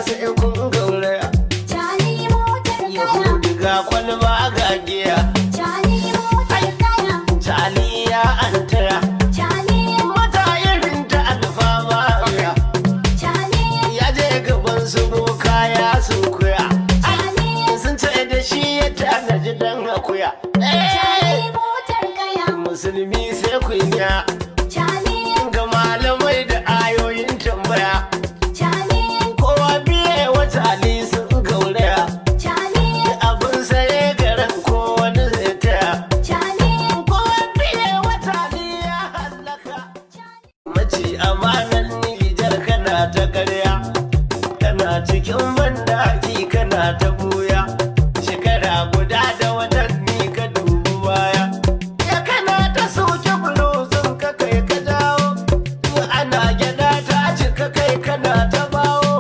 sai kun gauraya. Cani motar kaya. Yahudu ga kwalba ga giya. Cani motar kaya. Taliya an taya. Cani. Mata irin ta alfama. Cani. Ya je gaban su boka ya sunkuya. Cani. Sun ce da shi ya tanaji dan akuya. Cani motar kaya. Musulmi sai kunya. Cani. Ga malamai da ayoyin tambaya. Cani. Kowa biye wata ali sun gauraya. Cani. Abin saye garin ko wani zai taya. Cani. Kowa biye wata ali ya hallaka. Maci amanan Nijar kana ta karya. Kana cikin bandaki kana ta buya. Shekara guda da watanni ka dubu baya. Ya kana ta soke bulozin ka kai ka jawo. Ana gyada ta cika kai kana ta bawo.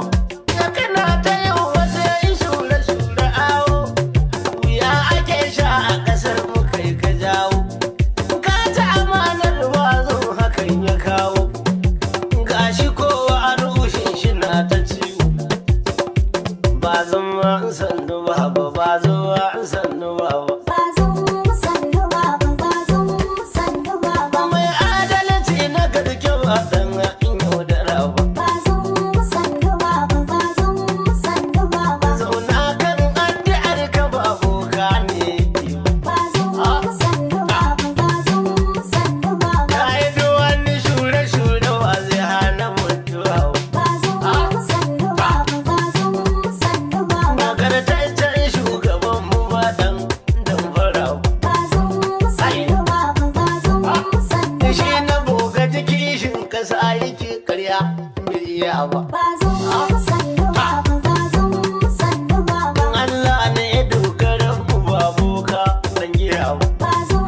Ya kana ta yin wasu yan shure-shure awo. Wuya ake sha a ƙasar mu kai ka jawo. Ka ci amanar wazo hakan ya kawo. Gashi kowa a rushin shi na ta ciwo. Ba zama sannu ba ba ba zuwa sannu ba ba. Bazum sannu baba, bazum sannu baba. Mai adalci na gaske ba dan in yaudara ba. Bazum sannu baba, bazum sannu baba. Zauna kan addu'ar ka ba boka ne. Bazum sannu baba, bazum sannu baba. Ka yi wani shure-shure wa zai hana mutuwa. Bazum sannu baba, bazum sannu baba. Nagartaccen shugaban mu ba dan damfara ba. Bazum sannu baba, bazum sannu Shi baba. na boga jiki kasa yake karya bai iya ba. Bazum sannu baba, bazum sannu baba. Allah ne ya dogaran mu ba boka dan giya ba. Bazum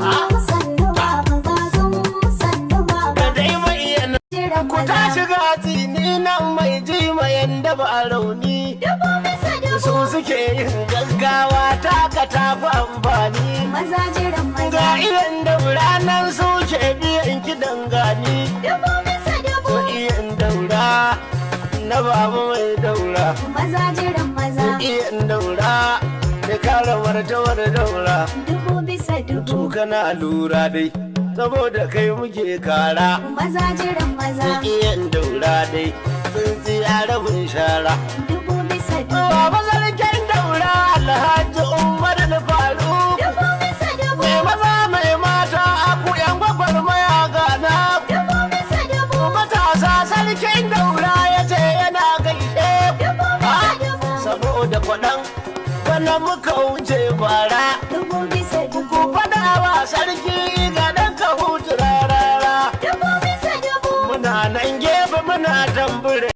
sannu baba, bazum sannu baba. Ka dai mai iya Jiran ku maza. ta shiga tsini nan mai ji mai yanda ba rauni. Dubu bisa dubu. Su suke yin gaggawa taka tafi amfani. Maza jiran maza. Ga iyan daura nan suke biyan kiɗan gani. Dubu bisa dubu. Iyan daura na babu mai daura. Maza jiran maza. Iyan daura da kare martabar daura. Dubu bisa To dubu. kana lura dai saboda kai muke kara. Maza jiran maza. Iyan daura dai tsintsiya rabin shara. Dubu bisa dubu. Baba sarkin daura Alhaji Umar Faruk. Dubu bisa dubu. Mai maza mai mata aku yan gwagwarmaya gana. Dubu bisa dubu. Matasa sarkin daura ya ce yana gaishe ku. Dubu bisa dubu. Saboda kwaɗan bana muka wuce bara.